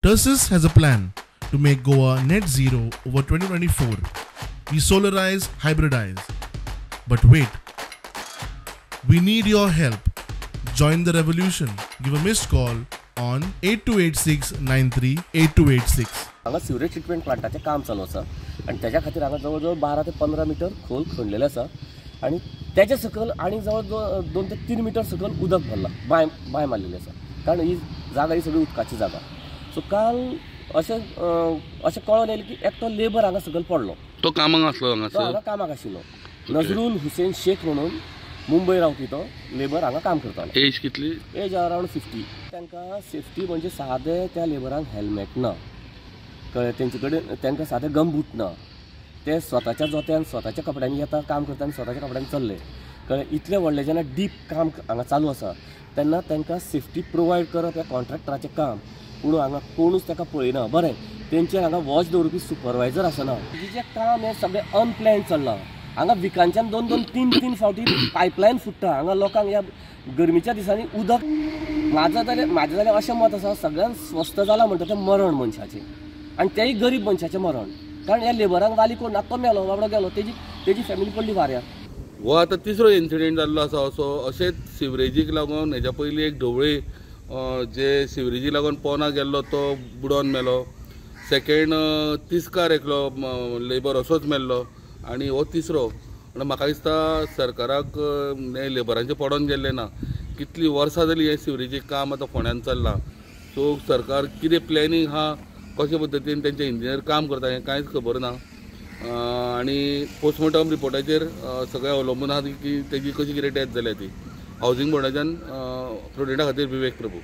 Tersus has a plan to make Goa net zero over 2024. We solarize, hybridize. But wait, we need your help. Join the revolution. Give a missed call on 8286938286. हांगा sewerage treatment प्लांटाचें काम चालू आसा आनी तेज्या खातीर हांगा जवळ जवळ 12 ते 15 मिटर खोल खणलेलें आसा आनी तेज्या सकयल आनी जवळ जवळ 2 ते 3 मिटर सकयल उदक भरलां, बांय बांय मारलेली आसा, कारण ही जागा ही सगळी उदकाची जागा. सो काल अशें अशें कळोन येयलें की एकटो लेबर हांगा सकयल पडलो. तो कामाक आसलो हांगा, हांगा कामाक आशिल्लो. नजरुल हुसेन शेख म्हणून मुंबय रावपी तो लेबर हांगा काम करतालो. एज कितली? Age around 50. तांकां सेफ्टी म्हणजे सादे त्या लेबरांक हेल्मेट ना, कळ्ळें, तेंचे कडेन तांकां सादे गमबूट ना, ते स्वताच्या जोत्यान स्वताच्या कपड्यांनी येता काम करता आनी स्वताच्या कपड्यांनी चल्ले, कळ्ळें. इतलें व्हडलें जेन्ना डीप काम हांगा चालू आसा तेन्ना तांकां सेफ्टी प्रोवायड करप हें कॉन्ट्रॅक्टराचें काम, पूण हांगा कोणूच ताका पळयना. बरें, तेंचेर हांगा वॉच दवरपी सुपरवायजर आसना. जें काम हें सगळें अनप्लॅन चल्लां. हांगा विकांच्यान 2 2 3 3 फावटी पायपलायन फुट्टा. हांगा लोकांक ह्या गरमीच्या दिसांनी उदक. म्हाजें जाल्यार अशें मत आसा, सगळ्यांत स्वस्त जालां म्हणटा तें मरण मनशाचें, आनी तेंय गरीब मनशाचें मरण, कारण ह्या लेबरांक वाली कोण ना. तो मेलो, बाबडो गेलो, तेजी फॅमिली पडली वाऱ्यार. हो आतां तिसरो इन्सिडेंट जाल्लो आसा असो. अशेंच सिवरेजीक लागून हेज्या पयलीं एक ढवळे जे सिवरेजीक लागून पोना गेल्लो तो बुडोन मेलो. सेकेंड तिस्कार एकलो लेबर असोच मेल्लो आनी हो तिसरो. आनी म्हाका दिसता सरकाराक हे लेबरांचें पडोन गेल्लें ना. कितलीं वर्सां जालीं हें सिवरेजीक काम आतां फोंड्यान चल्लां. सो सरकार कितें प्लॅनिंग आहा, कशे पद्दतीन तेंचे इंजिनियर काम करता हें कांयच खबर ना. आनी पोस्टमॉर्टम रिपोर्टाचेर सगळें अवलंबून आहा की तेजी कशी कितें डेथ जाल्या ती. हावजींग बोर्डाच्यान प्रुडंटा खातीर विवेक प्रभू.